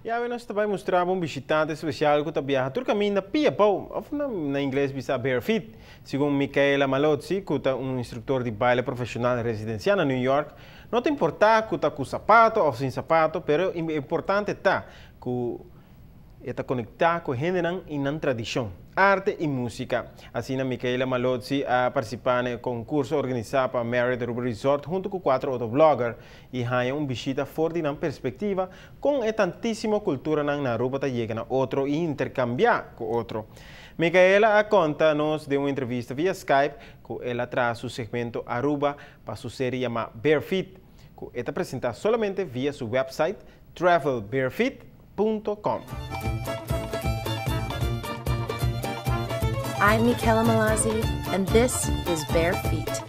Y awe nos ta bay mustra un bishitante special cu ta biaha tur caminda pia abou, of na ingles bisa bare feet. Segun Micaela Malozzi, cu ta un instructor di baile profesional residencia na New York, no ta importa cu ta cu sapato of sin sapato, pero importante ta cu e ta conecta cu hendenan y nan tradicion, arte y musica. Asina Micaela Malozzi a participa den concurso organisa pa Marriott Aruba Resort hunto cu cuater otro blogger y haya un bishita for di nan perspectiva con e tantisimo culturanan na Aruba ta yega na otro y intercambia cu otro. Micaela a conta nos den un entrevista via Skype cu el a traha su segmento Aruba pa su serie yama Bare Feet, cu e ta presenta solamente via su website travelbarefeet.com. I'm Michela Malazzi, and this is Bare Feet.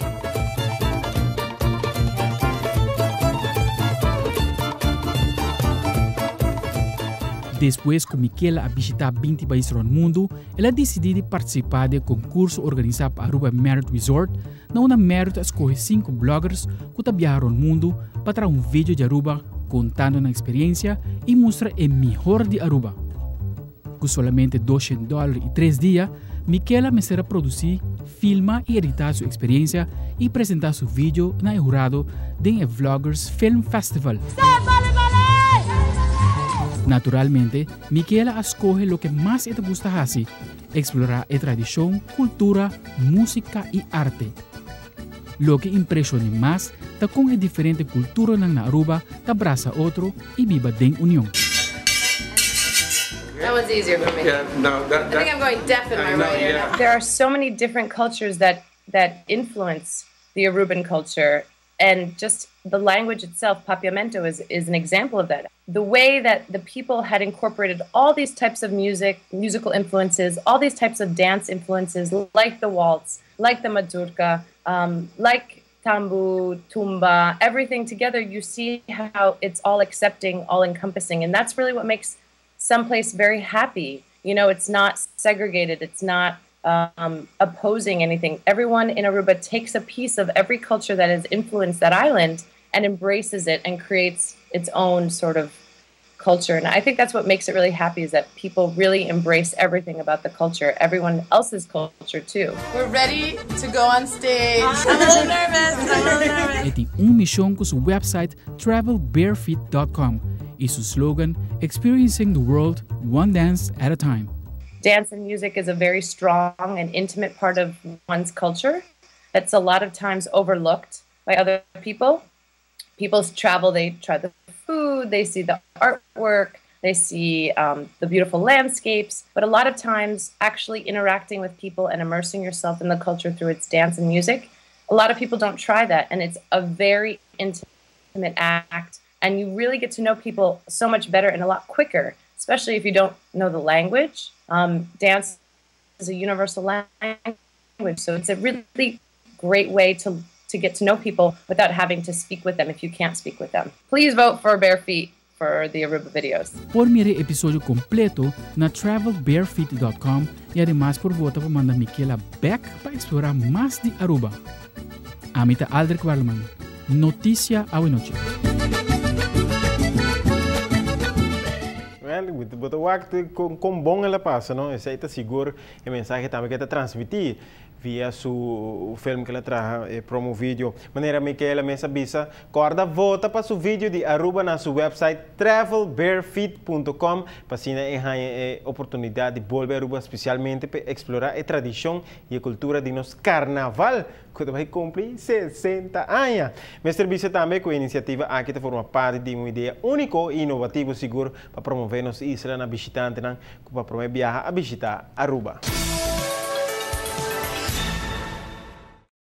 Despues cu Michela a bishita 20 pais rond mundo, el a dicidi di participa den concurso organisa pa Aruba Marriott Resort, na unda Marriott a scoge cinco bloggers cu ta biaha rond mundo pa traha un video di Aruba contando nan experiencia y mustra e mihor di Aruba. Cu solamente $200 y 3 dia, Michela mester a produci, filma y edita su experiencia y presenta su video na e hurado den e Vloggers Film Festival. Naturalmente, Michela a scoge loke mas e ta gusta haci, explora e tradicion, cultura, musica y arte. Loke a impresiona mas ta con e diferente culturanan na Aruba ta brasa otro y biba den union. That one's easier for me. Yeah, no, that, I think I'm going deaf in my I know, right ear now. There are so many different cultures that influence the Aruban culture, and just the language itself, Papiamento, is an example of that. The way that the people had incorporated all these types of music, musical influences, all these types of dance influences, like the waltz, like the mazurka, like tambu, tumba, everything together, you see how it's all accepting, all encompassing, and that's really what makes someplace very happy. It's not segregated, it's not opposing anything. Everyone in Aruba takes a piece of every culture that has influenced that island and embraces it and creates its own sort of culture. And I think that's what makes it really happy, is that people really embrace everything about the culture, everyone else's culture too. We're ready to go on stage. I'm a little nervous. I'm a little nervous. E tin un mision cu su website travelbarefeet.com y su slogan "Experiencing the world one dance at a time." Dance and music is a very strong and intimate part of one's culture that's a lot of times overlooked by other people. People travel, they try the food, they see the artwork, they see the beautiful landscapes, but a lot of times actually interacting with people and immersing yourself in the culture through its dance and music, a lot of people don't try that, and it's a very intimate act, and you really get to know people so much better and a lot quicker, especially if you don't know the language. Dance is a universal language, so it's a really great way to get to know people without having to speak with them if you can't speak with them. Please vote for Bare Feet for the Aruba videos. Por mira e episodio completo na travelbarefeet.com y ademas por vota pa manda Michela back pa explora mas di Aruba. Ami ta Aldrich Werleman. Noticia Awe Nochi. Well, bo ta wak con bon el a pasa, no? Esey ta sigur e mensahe tambe cu e ta transmiti via su film cu el a traha, promo video. Manera Michaela mes a bisa, corda vota pa su video di Aruba na su website travelbarefeet.com pa asina e haya e oportunidad di bolbe Aruba, especialmente pa explora e tradicion y e cultura di nos carnaval, cu bay cumpli 60 aña. Mester bisa tambe cu e iniciativa aki ta forma parti di un idea unico y inovativo sigur pa promove nos isla na bishitantenan cu pa prome biaha a bishita Aruba.